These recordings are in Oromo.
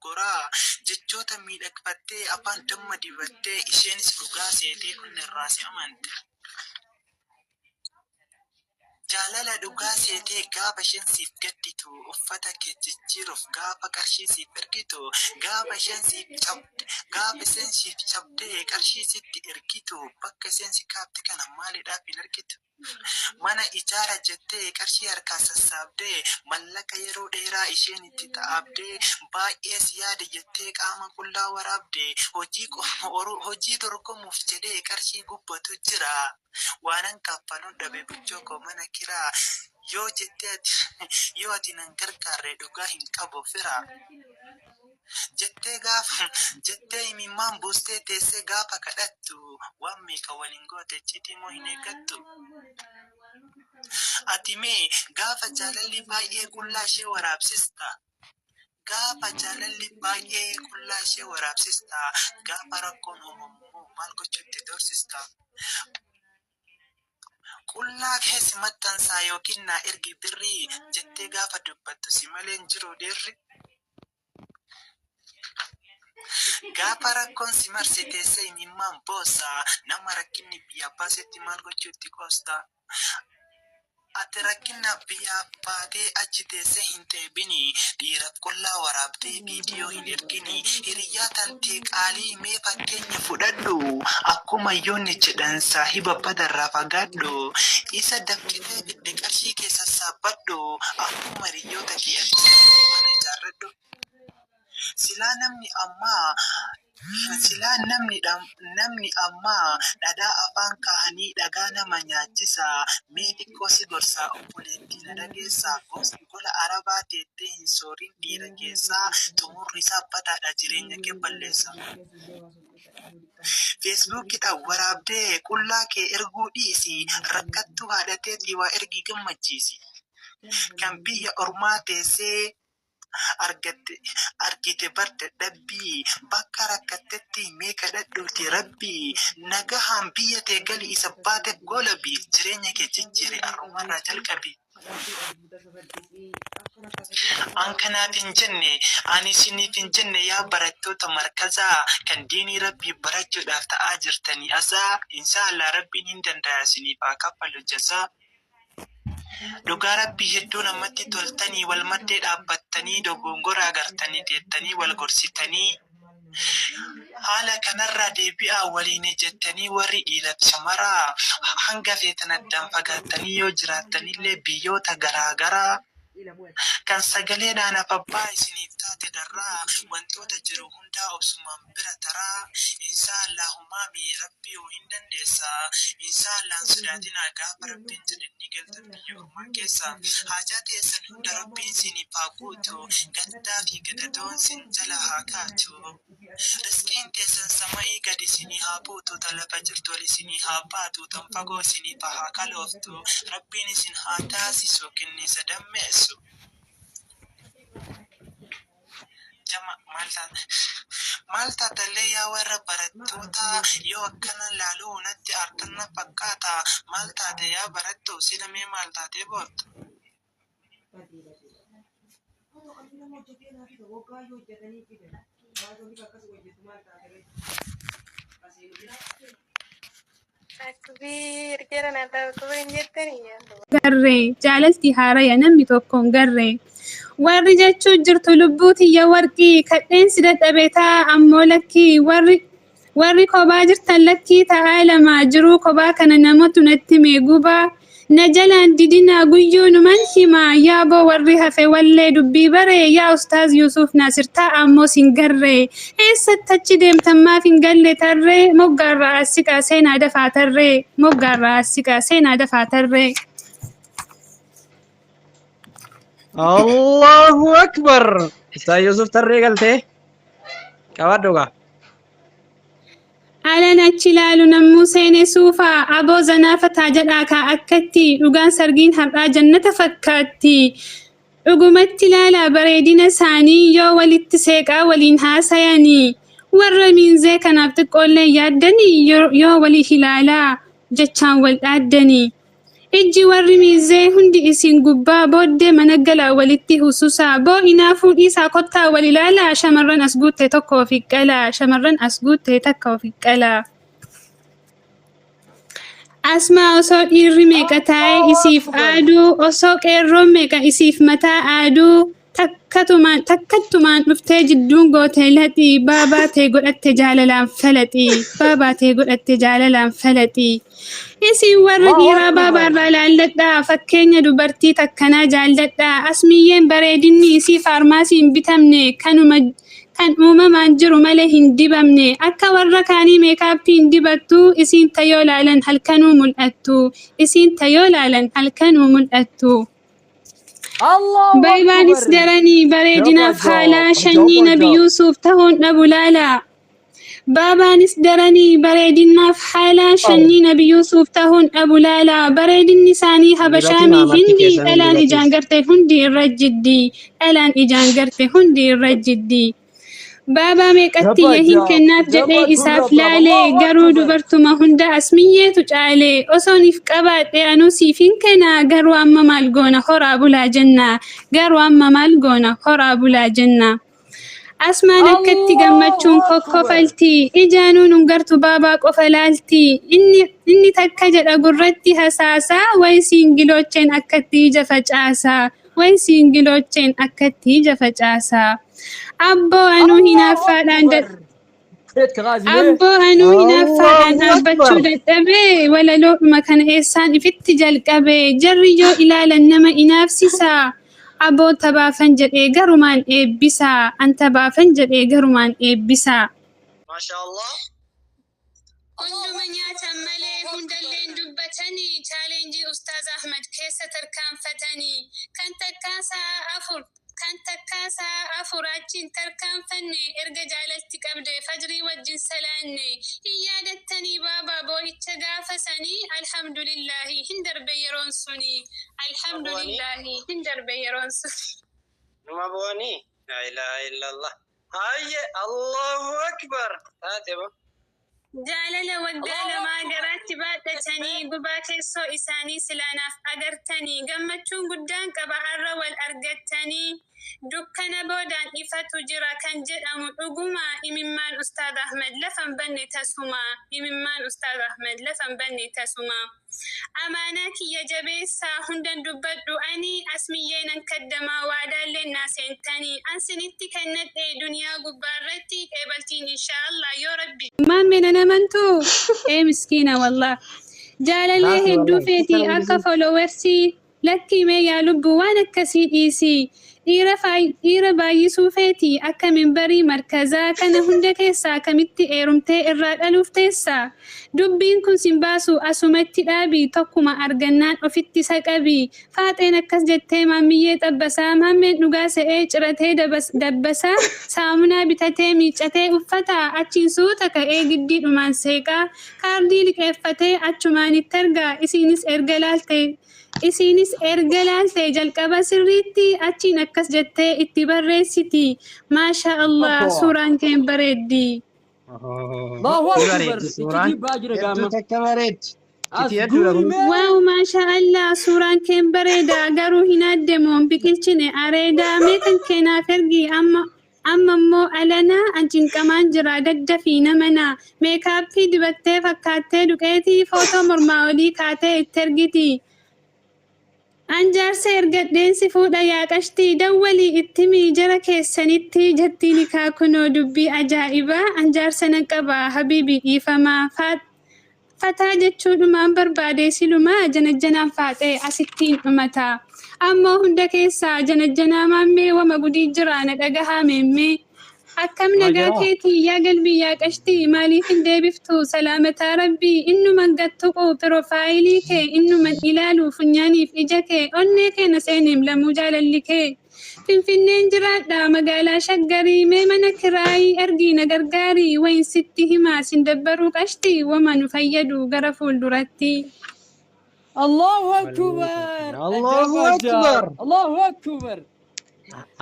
dogoggoraa jechoota miidhagfattee afaan damma dibattee isheenis dhugaa seetee onnerraa si amante. Jaalala dhugaa seetee gaafa isheen siif gadditu uffata kee jijjiiruuf gaafa qarshii siif ergitu gaafa isheen siif cabde gaafa isheen siif cabdee qarshii sitti ergitu bakka isheen si kaafte kana maalidhaaf hin argitu? Mana ijaara jettee qarshii harkaa sassaabdee mallaqa yeroo dheeraa isheen itti ta'aabdee baay'ee si yaade jettee qaama qullaa waraabde hojii hojii dorgomuuf jedhee qarshii gubbatu jira. Waanan kaffalun dhabe buchoo koo mana kiraa yoo jettee ati yoo ati nan gargaarre dhugaa hin qabu fira jettee gaafa jettee imimmaan buustee teessee gaafa kadhattu waan meeqa waliin goote icciitii moo hin eeggattu? Ati mee gaafa jaalalli baay'ee qullaa ishee waraabsista. Gaafa jaalalli baay'ee qullaa ishee waraabsista. Gaafa rakkoon uumamu immoo maal gochuutti doorsista? Qullaa kee si maxxansaa yookiin naa ergi birrii jettee gaafa dubbattu si malee hin jiru dhiirri. Gaafa rakkoon si marse teessee imimmaan boossa. Nama rakkinni biyyaa baasetti maal gochuutti qoosta? Ati rakkinaaf biyyaa baatee achi teessee hin xeebini. Dhiiraf qullaa waraabdee viidiyoo hin ergini. Hiriyyaa tantee qaalii mee fakkeenya fudhadhu. Akkuma hayyoonni jedhan saahiba badarraa fagaadhu. Isa dafqitee fidde qarshii kee sassaabbadhu. Akkuma hiriyyoota kee atis mana ijaarradhu. Silaa namni ammaa Silaa namni namni ammaa dhadhaa afaan kaahanii dhagaa nama nyaachisa. Mee xiqqoo si gorsaa obboleettii na dhageessaa gola arabaa teettee hin soorin dhiira keessaa xumurri isaa badaadha jireenya kee balleessa. Feesbuukidhaan waraabdee qullaa kee erguu dhiisi rakkattuu haadha teetii waa ergii gammachiisi. Kan biyya ormaa teessee argatte argite bar dadhabbii bakka rakkattetti mee kadhadhuuti rabbii nagahaan biyya tee gali isa baateef goolabi jireenya kee jijjiiri arrumarraa jalqabi. An kanaaf hin jenne ani isiniif hin jenne yaa barattoota markazaa kan diinii rabbii barachuudhaaf ta'aa jirtanii azaa inshaa Allah rabbiin hin danda'a isiniif haa kaffalu jazaa. Dhugaa rabbii hedduu namatti toltanii wal maddee dhaabbattanii dogongora agartanii teettanii wal gorsitanii haala kanarraa deebi'aa waliin jettanii warri dhiiraaf shamaraa hanga feetan addaan fagaattanii yoo jiraattanillee biyyoota garaa garaa kan sagaleedhaan afabbaa isiniif taate dharraa wantoota jiru hundaa obsumaan bira taraa inshaa Allah homaami rabbii hoo hin dandeessa inshaa Allah hin sodaatinaa gaafa rabbiin jedhe ni galtan biyya ormaa keessa haajaa teessan hunda rabbiin siiniif haa guutu gaddaa fi gadadoon sin jala haa kaatu rizqiin teessan sama'ii gad isinii haa buutu ta lafa jirtu ol isinii haa baatu tan fagoo isiniif haa kalooftu rabbiin isin haa taasisu kinniisa dammeessu. Jama maal taata maal taatallee yaa warra barattootaa yoo akkana laaluu natti aartan na fakkaata maal taate yaa barattu sila mee maal taatee boortu. Takbiir jedhan Allahu Akbar hin jettanii yaa. Garree jaalalti haaraya namni tokko hin garree. Warri jechuu jirtu lubbuu tiyya warqii kadheen si dadhabe taa ammoo lakkii warri warri kophaa jirtan lakkii ta'aa lamaa jiruu kophaa kana namatu natti mee gubaa na jalaan didinaa guyyuu numan himaa yaaboo warri hafe wallee dubbii baree yaa ustaaz Yuusuf Naasir taa ammoo sin garree eessatti achi deemtan maaf hin galle tarree moggaarraa as siqaa seenaa dafaa tarree moggaarraa as siqaa seenaa dafaa tarree. Allahu Akbar. Ustaaz Yusuf tarree galtee qabadhu gaa. Alan achi ilaalu nammuu seene suufa aboo zanaa fataa jedhaa kaa akkatti dhugaan sargiin har'aa jannata fakkaatti. Dhugumatti ilaalaa bareedina isaanii yoo walitti seeqaa waliin haasayanii warra miinzee kanaaf xiqqoollee yaaddanii yoo walii ilaalaa jechaan wal dhaaddanii. Ijji warri miizee hundi isin gubbaa booddee mana galaa walitti hususaa. Boo inaafuu dhiisaa kottaa wal ilaalaa shamarran as guutte tokko ofi qalaa shamarran as guutte takka ofi qalaa. Asmaa osoo dhiirri meeqa taa'ee isiif aaduu osoo qeerroon meeqa isiif mataa aaduu takkatumaan takkattumaan dhuftee jidduun gootee laxii baabaa tee godhatte jaalalaan falaxii baabaa tee godhatte jaalalaan falaxii. Isin warri Allahu dhiiraa Akbar. baabaarraa laalladhaa fakkeenya dubartii takkanaa jaalladhaa asmiyyeen bareedinni isii faarmaasii hin bitamne kanuma kan uumamaan jiru malee hin dibamne akka warra kaanii meekaappii hin dibattu isiin tayoo laalan halkanuu mul'attu isiin tayoo laalan halkanuu mul'attu. Allahu Baybaanis Akbar. daranii bareedinaaf Jaba haalaa jab, shanyii jaba Nabi jab. Yuusuf ta'uun dhabu laalaa. Baabaanis daranii bareedinaaf haalaa shanyii Nabi Yuusuf ta'uun dhabu laalaa. Bareedinni isaanii Dibatiin Habashaamii amartii Hindii keessan hin dhalaan ijaan dibatiin. garte hundi irra jiddi. Dhalaan ijaan garte hundi irra jiddi. Baabaa meeqatti Jaba yahin jab, kennaaf jedhee jaba isaaf turra baba. laalee Allahu garuu Akbar. dubartuma hunda asmiyyeetu caalee osoon if qabaadhe anuu siif hin kenaa garuu amma maal goona horaa bulaa jenna garuu amma maal goona horaa bulaa jenna. Asmaan akkatti gammachuun Allahu Akbar. kokkofalti ijaanuu nun gartu baabaa qofa laalti inni takka jedha gurratti hasaasaa way siingilocheen akkatti ija facaasaa way siingilocheen akkatti ija facaasaa. Abboo anuu Allahu hinaaffaadhaan Akbar. Feet gaazi mee. Abboo anuu hinaaffaadhaan Allahu dhaabbachuu Akbar. dadhabee walaloodhuma kana eessaan ifitti jalqabe jarri yoo ilaalan nama inaafsisaa. Aboo tabaafan jedhee garumaan eebbisaa an tabaafan jedhee garumaan eebbisaa. Masha Allah. Hunduma nyaatan malee hundalleen dubbatanii chaalenjii Ustaaz Ahmad keessa tarkaanfatanii kan takkaa sa'a afur kan takkaa sa'a afur achiin tarkaanfanne erga jaalalti qabde fajrii wajjin salaanne hin yaadattanii baabaa boo'icha gaafa sanii alhamdulillaahi hin darbe yeroon suni Numa bu'anii? alhamdulillaahi hin darbe yeroon suni. Numa bu'anii? La ilaha illallah. Hayye Allahu Akbar. Taate ba. Jaalala waggaa Allahu lamaa Akbar. garaatti baadhatanii gubaa keessoo isaanii silaanaaf agartanii gammachuun guddaan qaba arra wal argattanii dukkana boodaan ifatu jira kan jedhamu dhuguma imimmaan Ustaaz Ahmed lafan banne tasuma imimmaan Ustaaz Ahmed lafan banne tasuma. Amaanaa kiyya jabeessaa hundan dubbadhu ani asmiyyee nan kaddamaa waadaalleen naa seentanii an sinitti kennadhe duniyaa gubbaarratti qeebaltiin inshaa Allah yoo rabbi Maamme nan amantuu? Ee miskiina wallah. Jaalalee Taate hedduu wallahi. feetii Akkana akka hundisuu. followersii lakkii mee yaa lubbu waan akkasii dhiisi. Dhiira baay'isuu feetii akka minbarii markazaa kana hunda keessaa kamitti eerumtee irraa dhaluuf teessa. Dubbiin kun sin baasu asumatti dhaabi tokkuma argannaan ofitti saqabi. Faaxeen akkas jettee maammiyyee xabbasaa maammeen dhugaa se'ee ciratee dabbasaa saamunaa bitatee miiccatee uffata achiin suuta ka'ee giddiidhumaan seeqaa kaardii liqeeffatee achumaan itti argaa isiinis erga laalte Isiinis erga laalte jalqaba sirriitti achiin akkas jettee itti barreessiti. Maasha Allah Obbo. suuraan keen bareeddi. Allahu Ni Akbar. bareeddi suuraan. Iccitii ba'aa jira Hedduu gaama. takka bareeddi. As Iccitii hedduudha guuri kun. mee. Waaw maasha Allah suuraan keen bareeda garuu hin addemoon biqilchine areeda mee kan keenaaf ergi amma amma immoo alanaa an cinqamaan jira daddafii namana meekaappii dibattee fakkaattee duqeetii footoo mormaa olii kaatee itti ergiti. An jaarsa ergadheen si fuudha yaa qashtii dawwalii ittimi jara keessanitti jettiin kaa kunoo dubbii ajaa'ibaa an jaarsa nan qaba habiibii dhiifamaa fataa jechuudhumaan barbaade silumaa janajjanaan faaxee asittiin dhumata. Ammoo hunda keessaa janajjanaa maammee wama gudii jira na dhagahaa meemmee. Akkam nagaa Majaa. keetii yaa galbii yaa qashtii maaliif hin deebiftu salaamataa rabbii innuman gattuqu piroofaayilii kee innuman ilaalu funyaaniif ija kee onnee kee na seeneem lamuu jaalalli kee. Finfinneen jiraadha magaalaa shaggarii mee mana kiraayii ergii na gargaarii wayin sitti himaa sin dabbaruu qashtii wama nu fayyadu gara fuulduratti. Allahu Akbar. Allahu Ajab ajab. Akbar. Allahu Akbar.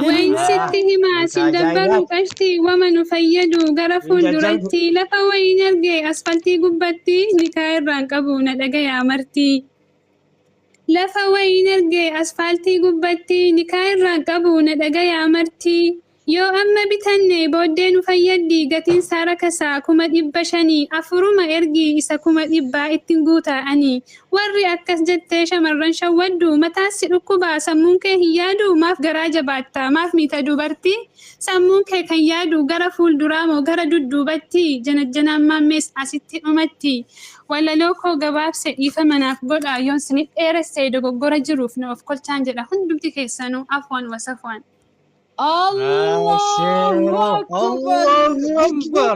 Wayin sitti himaa sin dabbaruu Ajaa'ibaati. qashtii wama nu fayyadu gara Hin jajjabu. fuulduratti lafa wayin arge asfaltii gubbatti nikaa irraan qabu na dhagayaa marti. Lafa wayiin erge asfaaltii gubbatti nikaa irraan qabu na dhagayaa marti. Yoo amma bitanne booddee nu fayyaddi, gatiin isaa rakasaa 500,000, afuruma ergi, isa 100,000 ittiin guutaa ani. Warri akkas jettee shamarran shawwaddu, mataan si dhukkubaa, sammuun kee hin yaadu? Maaf garaa jabaatta? Maaf miita dubartii? Sammuun kee kan yaadu gara fuulduraa moo gara dudduubatti? Janajjanaan maammees asitti dhumatti. Walaloo koo gabaabse, dhiifama naaf godha yoon sinif dheeresse. Dogoggora jiruuf na of kolchaan jedha. Hundumti keessanuu afwan wasafwan. Allahu Allahu Akbar. Akbar.